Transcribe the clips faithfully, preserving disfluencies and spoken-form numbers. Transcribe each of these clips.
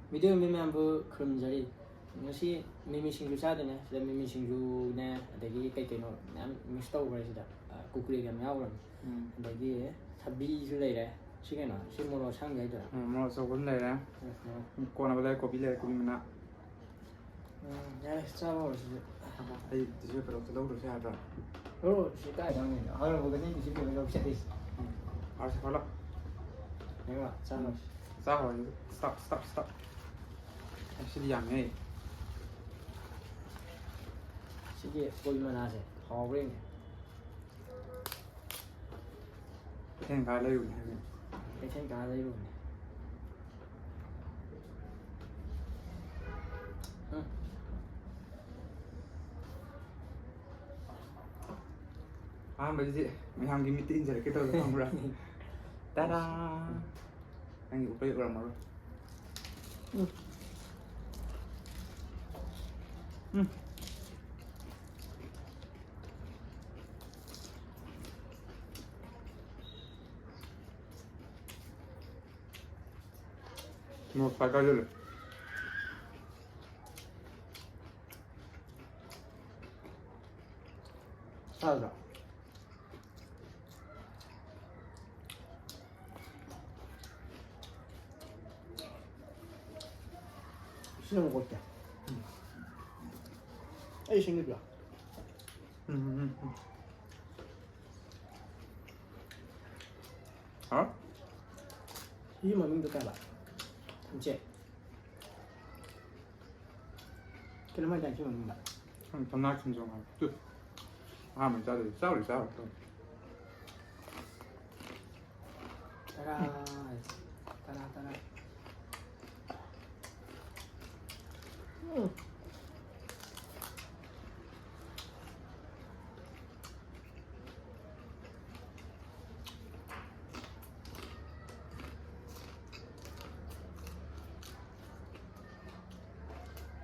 Video ꯌꯦꯡꯕ ꯃꯌꯥꯝꯕꯨ ꯈꯨꯔꯨꯝꯖꯔꯤ꯫ ꯉꯁꯤ ꯃꯤꯃꯤ ꯁꯤꯡꯖꯨ ꯆꯥꯗꯣꯏꯅꯦ꯫ ꯁꯤꯗ ꯃꯤꯃꯤ ꯁꯤꯡꯖꯨꯅꯦ, ꯑꯗꯒꯤ ꯀꯩ ꯀꯩꯅꯣ ꯃꯌꯥꯝ ꯃꯤꯛꯁ ꯇꯧꯈ꯭ꯔꯦ ꯁꯤꯗ꯫ ꯑ, ꯀꯨꯀ꯭ꯔꯦꯒ ꯌꯥꯝ ꯌꯥꯎꯈ꯭ꯔꯕꯅꯤ꯫ ꯎꯝ꯫ ꯑꯗꯒꯤ ꯊꯕꯤꯁꯨ ꯂꯩꯔꯦ꯫ ꯁꯤ ꯀꯩꯅꯣ? ꯁꯤ ꯃꯣꯔꯣꯛ ꯑꯁꯥꯡꯕꯤ ꯍꯥꯏꯗꯣꯏꯔꯥ? ꯎꯝ, ꯃꯣꯔꯣꯛ ꯑꯆꯧꯕ ꯑꯃ ꯂꯩꯔꯦ꯫ ꯎꯝ, ꯃꯣꯔꯣꯛ꯫ ꯀꯣꯟꯅꯕ ꯂꯩꯔꯦ, ꯀꯣꯕꯤ ꯂꯩꯔꯦ, ꯀꯣꯕꯤ ꯃꯅꯥ꯫ ꯎꯝ, ꯌꯥꯔꯦ, ꯆꯥꯕ ꯍꯧꯔꯁꯤꯗꯤ꯫ ꯑꯩ ꯇꯤꯁꯨ ꯄꯦꯄꯔ ꯑꯝꯇ ꯂꯧꯗ꯭ꯔꯁꯨ ꯌꯥꯗ꯭ꯔꯥ? ꯂꯧꯔꯣ, ꯁꯤ ꯀꯥꯏꯗ ꯍꯪꯉꯤꯅꯣ? ꯍꯪꯉꯛꯄꯗꯅꯤ ꯇꯤꯁꯨ ꯄꯦꯄꯔ ꯂꯧ ꯆꯠꯂꯤꯁꯦ꯫ ꯎꯝ, ꯐꯔꯁꯦ, ꯐꯔꯂꯣ꯫ ꯌꯦꯡꯉꯣ, ꯆꯥꯔꯣ꯫ ꯆꯥ ꯍꯧꯔꯁꯤ꯫ Stop, stop, stop꯫ ꯑꯦ, ꯁꯤꯗꯤ ꯌꯥꯝꯃꯦ꯫ ꯁꯤꯒꯤ ꯀꯣꯕꯤ ꯃꯅꯥꯁꯦ ꯍꯥꯎꯕ꯭ꯔꯥ ꯌꯦꯡꯒꯦ꯫ ꯀꯩꯊꯦꯜ ꯀꯥ ꯂꯩꯔꯨꯕꯅꯦ ꯍꯥꯏꯕꯅꯤ꯫ ꯀꯩꯊꯦꯜ ꯀꯥ ꯂꯩꯔꯨꯕꯅꯦ꯫ ꯎꯝ꯫ ꯑꯍꯥꯟꯕꯁꯤꯗꯤ ꯃꯌꯥꯝꯒꯤ ꯃꯤꯠꯇ ꯏꯟꯖꯔꯛꯀꯦ ꯇꯧꯔꯒ ꯈꯪꯕ꯭ꯔꯥ? ꯇꯔꯥ! ꯅꯪꯒꯤ ꯎꯄꯩ ꯎꯔꯝꯃꯔꯣꯏ꯫ ꯎꯝ꯫ ꯎꯝ꯫ ꯃꯣꯔꯣꯛ ꯁꯥꯏ ꯀꯥꯏꯖꯜꯂꯦ꯫ ꯁꯥꯗ꯭ꯔꯣ? ꯁꯤꯅ ꯑꯃꯨꯛ ꯑꯣꯠꯀꯦ꯫ ꯎꯝ꯫ ꯑꯩ ꯁꯤꯡꯉꯤꯕ꯭ꯔꯥ? ꯎꯝ, ꯎꯝ, ꯎꯝ, ꯎꯝ꯫ ꯍꯥꯎ? ꯁꯤꯒꯤ ꯃꯃꯤꯡꯗꯣ ꯀꯩ ꯍꯥꯏꯕ? ꯊꯝꯆꯦꯠ꯫ ꯀꯩꯅꯣꯝ ꯍꯥꯏꯗꯥꯏꯅꯦ ꯁꯤ ꯃꯃꯤꯡꯗꯣ? ꯈꯪꯗꯦ, ꯊꯝꯅꯥ ꯈꯝꯖꯣꯡ ꯍꯥꯏꯕ꯫ ꯇꯨ꯫ ꯑꯍꯥꯟꯕ ꯆꯥꯗꯣꯏꯁꯦ꯫ ꯆꯥꯕꯨꯗꯤ ꯆꯥꯔꯣꯏ꯫ ꯇꯔꯥ ꯍꯥꯏꯁꯦ꯫ ꯇꯔꯥ, ꯇꯔꯥ꯫ ꯎꯝ꯫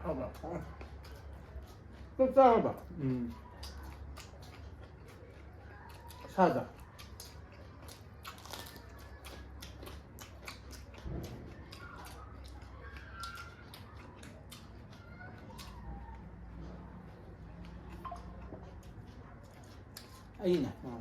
ꯍꯥꯎꯕ꯭ꯔꯣ? ꯆꯥꯛ ꯆꯥꯔꯕꯣ? ꯎꯝ꯫ ꯁꯥꯗ꯭ꯔꯣ? ꯑꯩꯅ꯫ ꯑꯥ꯫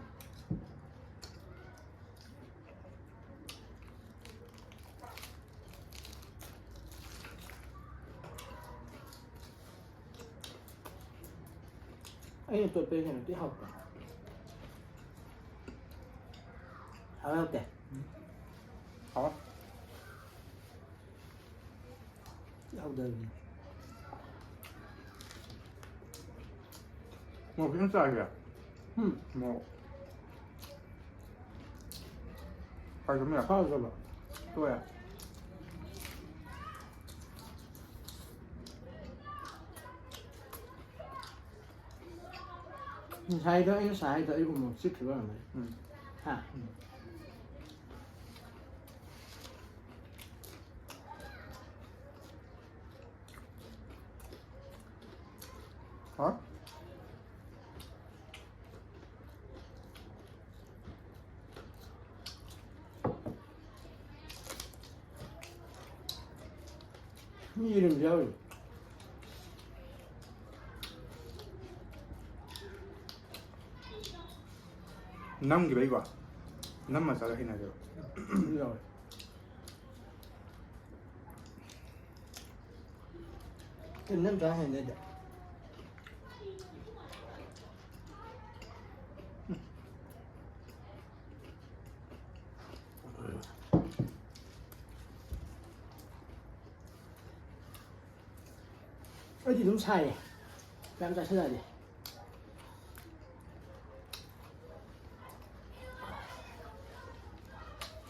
ꯑꯩꯅ ꯇꯣꯠꯄꯗꯤ ꯀꯩꯅꯣꯗꯤ ꯍꯥꯎꯇꯦ꯫ ꯍꯥꯎꯇꯦ꯫ ꯍꯥꯎ꯫ ꯌꯥꯎꯗꯕꯅꯤ꯫ ꯃꯣꯔꯣꯛ ꯈꯤꯇꯪ ꯆꯥꯒꯦ꯫ ꯎꯝ꯫ ꯃꯣꯔꯣꯛ꯫ ꯐꯥꯏꯖꯝ ꯌꯥ꯫ ꯐꯥꯎꯖꯕ꯫ ꯇꯣꯛꯑꯦ꯫ ꯉꯁꯥꯏꯗꯣ ꯑꯩꯅ ꯉꯁꯥꯏ ꯍꯥꯏꯗꯣ ꯑꯩ ꯎꯃꯣꯔꯣꯛ ꯆꯤꯛꯈꯤꯕ ꯑꯣꯏꯔꯝꯒꯅꯤ꯫ ꯎꯝ꯫ ꯍꯥ? ꯎꯝ꯫ ꯍꯥ? ꯃꯤ ꯏꯔꯝꯕ ꯌꯥꯎꯔꯤ꯫ ꯅꯝꯈꯤꯕꯩꯀꯣ? ꯅꯝꯃ ꯆꯥꯕ ꯍꯩꯅꯗꯦꯕ꯫ ꯌꯥꯎꯔꯤ꯫ ꯀꯩꯅꯣ ꯅꯪ ꯆꯥ ꯍꯩꯅꯗꯦ? ꯑꯩꯗꯤ ꯑꯗꯨꯝ ꯁꯥꯏꯌꯦ꯫ ꯌꯥꯝ ꯆꯥꯁꯤꯜꯂꯛꯑꯗꯤ꯫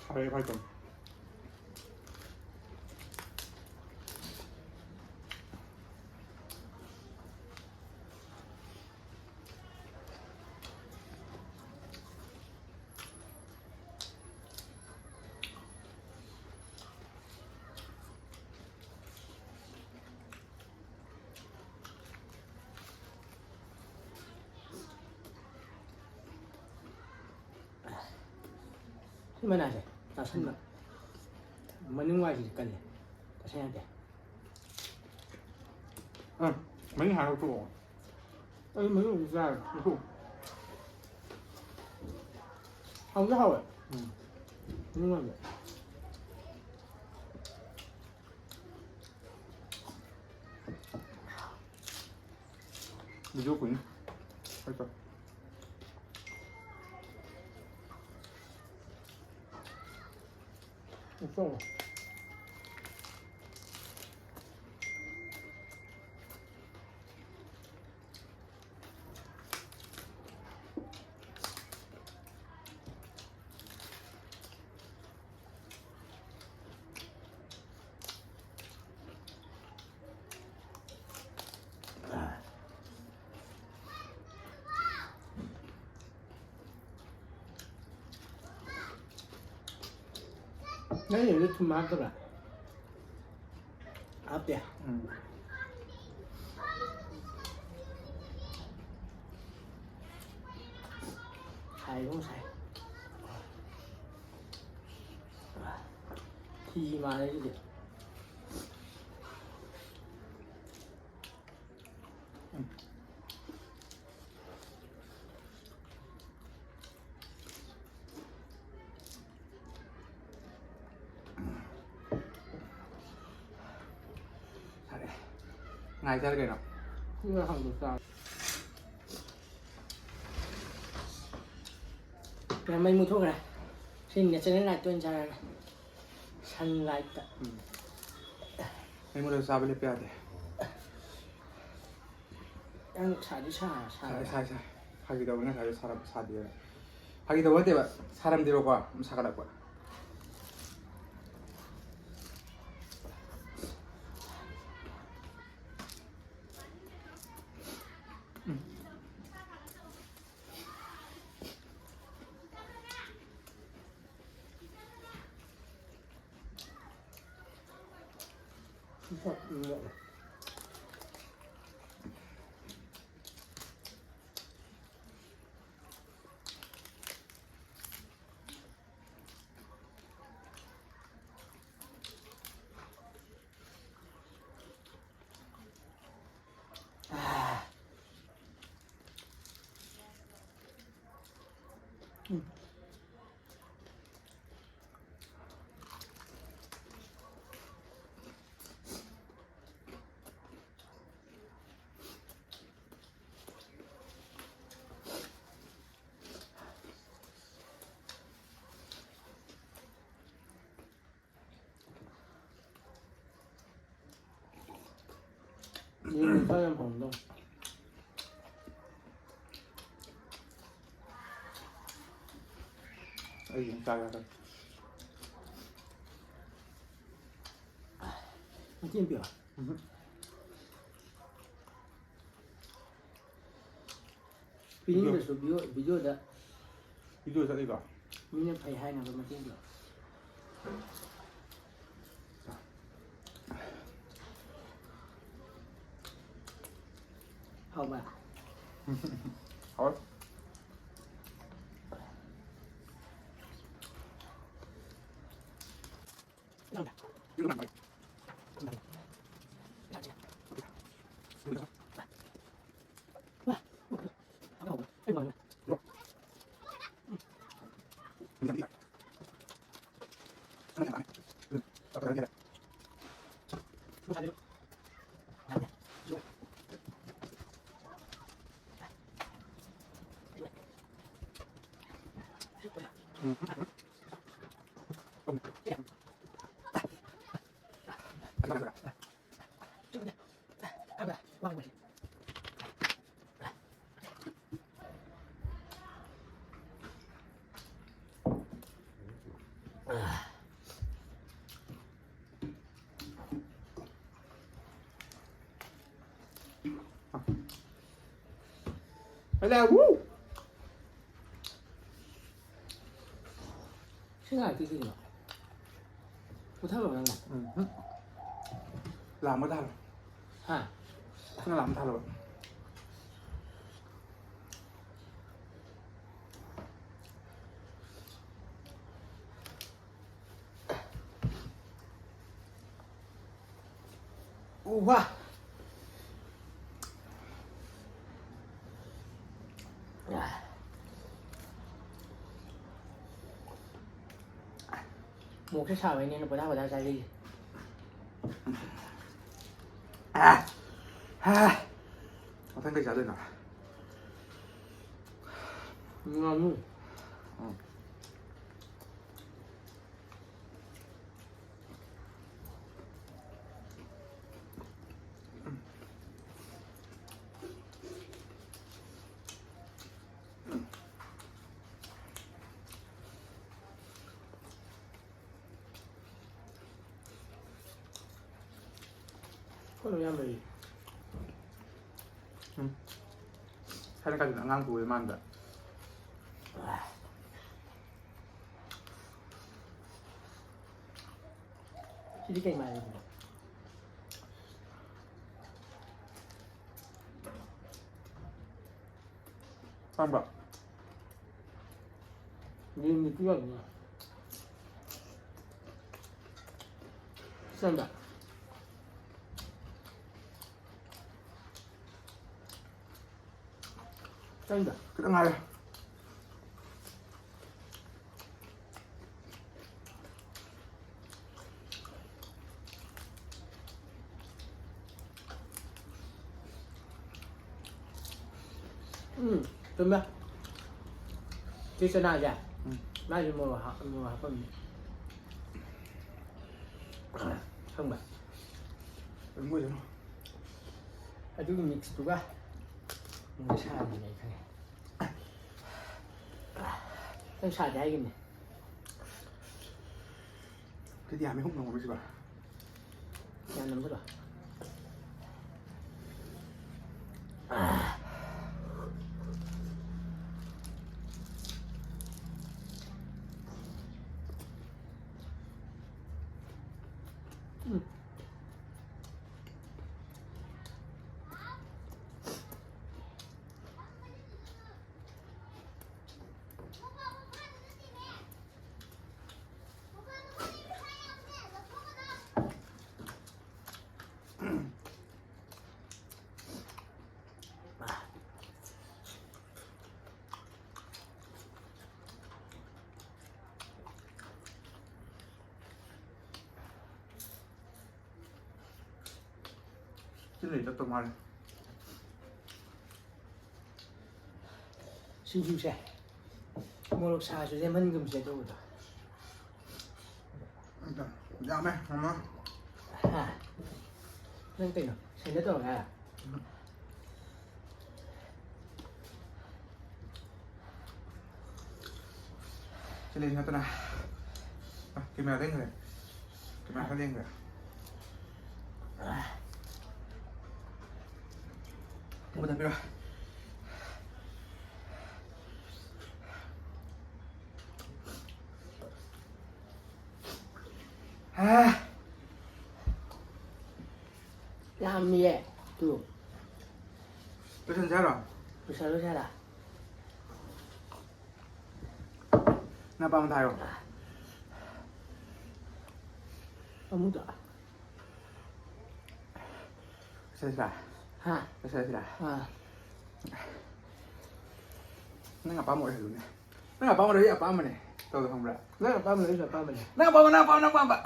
ꯁꯥꯏꯌꯦ ꯈꯔ ꯇꯧ꯫ ꯁꯤ ꯃꯅꯥꯁꯦ ꯆꯥꯁꯟꯕ꯫ ꯃꯅꯤꯡ ꯋꯥꯏꯁꯤꯗꯤ ꯀꯜꯂꯦ꯫ ꯆꯥꯁꯟ ꯌꯥꯗꯦ꯫ ꯑ, ꯃꯅꯤꯡ ꯍꯥꯏꯔ ꯂꯧꯊꯣꯛꯑꯣ꯫ ꯑꯩ ꯃꯅꯨꯡꯗ ꯆꯥꯔꯦ꯫ ꯂꯧꯊꯣꯛꯑꯣ꯫ ꯍꯥꯎꯗꯤ ꯍꯥꯎꯋꯦ꯫ ꯎꯝ꯫ ꯅꯨꯡꯉꯥꯏꯕ꯫ ꯚꯤꯗꯤꯑꯣ ꯀꯨꯏꯅꯤ꯫ ꯍꯣꯏ, ꯆꯣ꯫ ꯆꯣ꯫ ꯅꯪ ꯌꯦꯔꯨꯝꯗ ꯊꯨꯝ ꯍꯥꯞꯇꯕ꯭ꯔꯥ? ꯍꯥꯞꯇꯦ? ꯎꯝ꯫ ꯁꯥꯏ, ꯏꯕꯨꯡ, ꯁꯥꯏ꯫ ꯐꯤ ꯃꯥꯜꯂꯦ ꯁꯤꯗꯤ꯫ ꯐꯔꯦ꯫ ꯉꯥꯏ ꯆꯥꯔ ꯀꯩꯅꯣ? ꯉꯥ ꯍꯥꯎꯅ ꯆꯥꯔꯦ꯫ ꯃꯩ ꯃꯨꯠꯊꯣꯛꯈ꯭ꯔꯦ꯫ ꯁꯤ natural light ꯑꯣꯏꯅ ꯆꯥꯔꯒꯦ꯫ Sunlight꯫ ꯎꯝ꯫ ꯃꯩ ꯃꯨꯠꯂꯒ ꯆꯥꯕ ꯂꯦꯞꯄ ꯌꯥꯗꯦ꯫ ꯅꯪ ꯁꯥꯗꯤ ꯁꯥ-, ꯁꯥ-, ꯁꯥꯔꯕ? ꯁꯥꯏ, ꯁꯥꯏ꯫ ꯐꯥꯒꯤ ꯇꯧꯕꯅꯦ, ꯉꯁꯥꯏꯗꯣ ꯁꯥꯔꯝ-, ꯁꯥꯗꯦꯅ꯫ ꯐꯥꯒꯤ ꯇꯧꯕ ꯅꯠꯇꯦꯕ, ꯁꯥꯔꯝꯗꯦꯕꯀꯣ, ꯑꯗꯨꯝ ꯁꯥꯒꯠꯂꯛꯄ꯫ ꯎꯝ꯫ ꯎꯝ꯫ ꯆꯥꯛ ꯌꯥꯝ ꯍꯥꯎꯔꯝꯗꯧ꯫ ꯑꯩ ꯑꯗꯨꯝ ꯆꯥ ꯌꯥꯔꯦ꯫ ꯃꯇꯦꯡ ꯄꯤꯌꯣ꯫ ꯎꯝ꯫ ꯄꯤꯅꯤꯡꯗ꯭ꯔꯁꯨ ꯚꯤꯗꯤꯑꯣ, ꯚꯤꯗꯤꯑꯣꯗ ꯚꯤꯗꯤꯑꯣ ꯆꯠꯂꯤꯕ? ꯃꯤꯅ ꯐꯩ ꯍꯥꯏꯅꯕ ꯃꯇꯦꯡꯗꯣ꯫ ꯍꯥꯎꯕ꯭ꯔꯥ? ꯍꯥꯎꯋꯦ꯫ ꯁꯤ ꯉꯥꯏꯍꯥꯛꯇꯤ ꯀꯩꯒꯤꯅꯣ? ꯃꯨꯊꯠꯈ꯭ꯔꯕ ꯅꯪꯅ? ꯎꯝ꯫ ꯂꯥꯝꯕ ꯊꯥꯜꯂꯣ꯫ ꯍꯥ? ꯅꯪ ꯂꯥꯝꯕ ꯊꯥꯜꯂꯣꯕ꯫ ꯎ ꯋꯥ꯫ ꯃꯣꯔꯣꯛꯁꯦ ꯁꯥꯕꯩꯅꯦꯅ ꯄꯣꯊꯥ ꯄꯣꯊꯥ ꯆꯥꯖꯩꯁꯦ꯫ ꯑꯥ! ꯑꯥ! ꯃꯊꯪ ꯀꯩ ꯆꯥꯗꯣꯏꯅꯣ? ꯉꯥꯅꯨ꯫ ꯎꯝ꯫ ꯌꯥꯝ ꯂꯩ꯫ ꯎꯝ꯫ ꯍꯥꯏꯅ ꯀꯥꯏꯗꯅ ꯑꯉꯥꯡ ꯄꯨꯕꯩ ꯃꯥꯟꯕ꯫ ꯁꯤꯗꯤ ꯀꯩ ꯃꯥꯟꯒꯦ? ꯆꯥꯝꯕ꯭ꯔꯣ? ꯌꯦꯟꯒꯤ ꯄꯤꯖꯕꯅꯦ꯫ ꯆꯥꯝꯕ꯭ꯔꯥ? ꯆꯥꯝꯕ꯭ꯔꯥ? ꯈꯤꯇꯪ ꯉꯥꯏꯔꯦ꯫ ꯎꯝ, ꯆꯨꯝꯃꯦ꯫ ꯁꯤ ꯆꯅꯥꯁꯦ꯫ ꯎꯝ꯫ ꯃꯥꯏꯁꯦ ꯃꯣꯔꯣꯛ ꯍꯥꯞ-, ꯃꯣꯔꯣꯛ ꯍꯥꯞꯄꯝꯅꯤ꯫ ꯈꯪꯕ? ꯑꯗꯨꯝ ꯑꯣꯏꯖꯅꯨ꯫ ꯑꯗꯨꯒꯤ mix ꯇꯨꯒ ꯃꯣꯔꯣꯛ ꯁꯥꯕꯅꯦ ꯑꯩ ꯈꯪꯉꯦ꯫ ꯅꯪ ꯁꯥꯗꯦ ꯍꯥꯏꯒꯤꯕꯅꯦ꯫ ꯀꯩꯗꯤ ꯌꯥꯝꯃꯦ, ꯍꯨꯝ ꯉꯝꯃꯔꯣꯏ ꯁꯤꯕ꯫ ꯌꯥꯝ ꯅꯝꯁꯤꯜꯂꯣ꯫ ꯎꯝ꯫ ꯁꯤ ꯂꯩ ꯆꯠꯇꯧ ꯃꯥꯜꯂꯦ꯫ ꯁꯤꯡꯖꯨꯁꯦ ꯃꯣꯔꯣꯛ ꯁꯥꯔꯁꯨ ꯂꯦꯃꯟꯒꯨꯝꯁꯦ ꯑꯗꯨꯕꯨꯗ꯫ ꯌꯥꯝꯃꯦ, ꯃꯃꯥ꯫ ꯍꯥ? ꯅꯪ ꯀꯩꯅꯣ? ꯁꯦꯟꯗ ꯇꯧꯔꯒ ꯍꯥꯏꯔ? ꯁꯤ ꯂꯩ ꯅꯠꯇꯅ꯫ ꯑ, camera ꯂꯦꯡꯈ꯭ꯔꯦ꯫ Camera ꯈꯔ ꯂꯦꯡꯈ꯭ꯔꯦ꯫ ꯊꯝꯕꯤꯔꯣ꯫ ꯍꯥ꯫ ꯌꯥꯝꯃꯤꯌꯦ꯫ ꯇꯨ꯫ ꯂꯣꯏꯁꯟꯁꯦ ꯍꯥꯏꯔꯣ? ꯂꯣꯏꯁꯜꯂꯣꯏꯁꯦ ꯍꯥꯏꯔꯣ? ꯅꯪ ꯑꯄꯥꯝꯕ ꯊꯥꯔꯣ꯫ ꯑꯃꯨꯛꯇ꯫ ꯂꯣꯏꯁꯜꯂꯁꯤꯔꯥ? ꯍꯥ? ꯂꯣꯏꯁꯜꯂꯁꯤꯔꯥ? ꯑꯥ꯫ ꯅꯪ ꯑꯄꯥꯝꯕ ꯑꯣꯏꯍꯜꯂꯨꯅꯦ꯫ ꯅꯪ ꯑꯄꯥꯝꯕꯗꯣ ꯑꯩ ꯑꯄꯥꯝꯕꯅꯦ꯫ ꯇꯧꯗꯣ ꯈꯪꯕ꯭ꯔꯥ? ꯅꯪ ꯑꯄꯥꯝꯕꯗꯣ ꯑꯩꯁꯨ ꯑꯄꯥꯝꯕꯅꯦ꯫ ꯅꯪ ꯑꯄꯥꯝꯕ, ꯅꯪ ꯑꯄꯥꯝꯕ, ꯅꯪ ꯑꯄꯥꯝꯕ꯫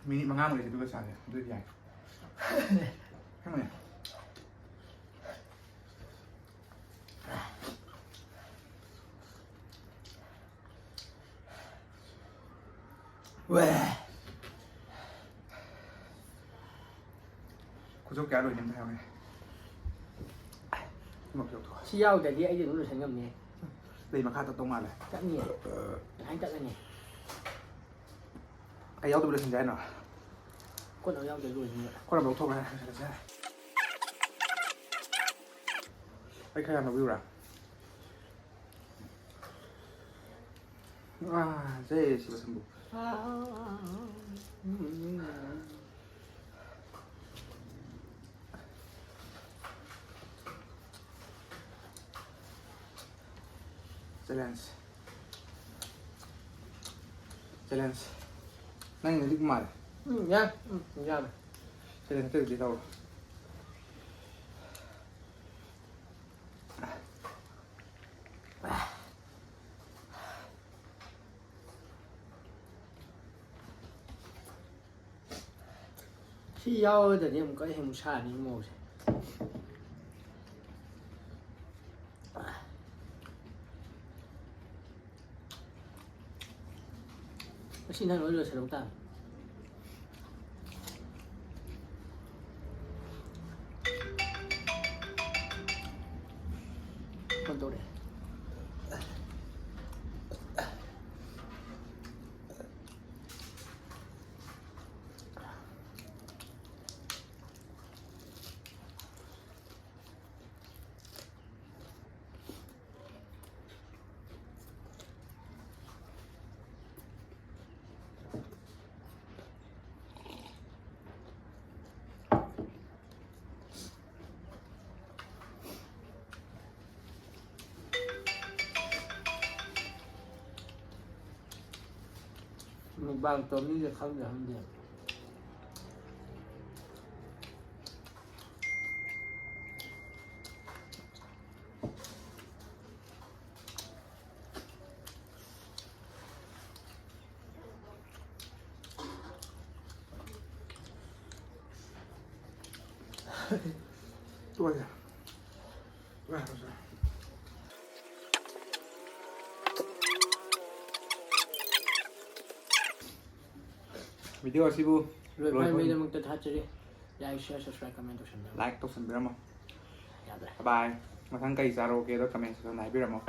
ꯃꯤꯅꯤꯠ ꯃꯉꯥꯃꯨꯛ ꯂꯩꯁꯦ, ꯑꯗꯨꯒ ꯆꯥꯁꯦ꯫ ꯑꯗꯨꯗꯤ ꯌꯥꯏ꯫ ꯈꯪꯉꯦ꯫ ꯋꯦ꯫ ꯈꯨꯖꯣꯞ ꯀꯌꯥ ꯂꯣꯏꯅꯤ ꯑꯝꯇ ꯍꯥꯏꯌꯨꯅꯦ꯫ ꯑꯃ ꯈꯨꯖꯣꯞꯇꯣ꯫ ꯁꯤ ꯌꯥꯎꯗ꯭ꯔꯗꯤ ꯑꯩꯗꯤ ꯑꯗꯨꯝ ꯂꯣꯏꯁꯟ ꯉꯝꯅꯤ꯫ ꯂꯩ ꯃꯈꯥ ꯇꯠꯇꯧ ꯃꯥꯜꯂꯦ꯫ ꯇꯠꯅꯤ꯫ ꯉꯁꯥꯏ ꯇꯠꯂꯅꯤ꯫ ꯑꯩ ꯌꯥꯎꯗꯕ ꯂꯣꯏꯁꯟꯁꯦ ꯍꯥꯏꯅꯣ? ꯀꯣꯟꯅ ꯌꯥꯎꯗ꯭ꯔꯗꯤ ꯂꯣꯏꯁꯟ ꯉꯝꯅꯤ꯫ ꯀꯣꯟꯅ ꯂꯧꯊꯣꯛꯈ꯭ꯔꯦ꯫ ꯑꯩ ꯈꯔ ꯌꯥꯝ ꯂꯧꯕꯤꯌꯨꯔꯥ? ꯑꯥ, ꯖꯩ ꯁꯤꯕ ꯁꯝꯕꯨ꯫ Challenge꯫ Challenge꯫ ꯅꯪ ꯂꯤꯛ ꯃꯥꯜꯂꯦ꯫ ꯎꯝ, ꯌꯥꯏ꯫ ꯎꯝ, ꯌꯥꯔꯦ꯫ Challenge ꯑꯇꯩꯗꯤ ꯇꯧꯔꯣ꯫ ꯁꯤ ꯌꯥꯎꯔꯒꯗꯤ ꯑꯃꯨꯛꯀ ꯍꯦꯟꯅ ꯁꯥꯅꯤ ꯃꯣꯔꯣꯛꯁꯦ꯫ ꯑꯁꯤ ꯅꯪ ꯂꯣꯏ ꯂꯣꯏꯁꯤꯜꯂꯧ ꯇꯥꯕꯅꯤ꯫ ꯐꯣꯟ ꯇꯧꯔꯛꯑꯦ꯫ ꯃꯨꯛꯕꯥꯡ ꯇꯧꯅꯤꯁꯦ ꯈꯪꯗꯦ ꯈꯪꯗꯦ꯫ ꯇꯣꯛꯑꯁꯦ꯫ ꯚꯤꯗꯤꯑꯣ ꯑꯁꯤꯕꯨ ꯂꯣꯏꯐꯥꯎ ꯂꯣꯏꯐꯥꯎ ꯃꯩꯗꯃꯛꯇ ꯊꯥꯖꯔꯤ꯫ Like, share, subscribe, comment ꯇꯧꯁꯟꯕꯤꯔꯝꯃꯣ꯫ Like ꯇꯧꯁꯟꯕꯤꯔꯝꯃꯣ꯫ ꯌꯥꯗ꯭ꯔꯦ꯫ Bye bye꯫ ꯃꯊꯪ ꯀꯔꯤ ꯆꯥꯔꯛꯑꯣꯒꯦꯗꯣ comment section ꯗ ꯍꯥꯏꯕꯤꯔꯝꯃꯣ꯫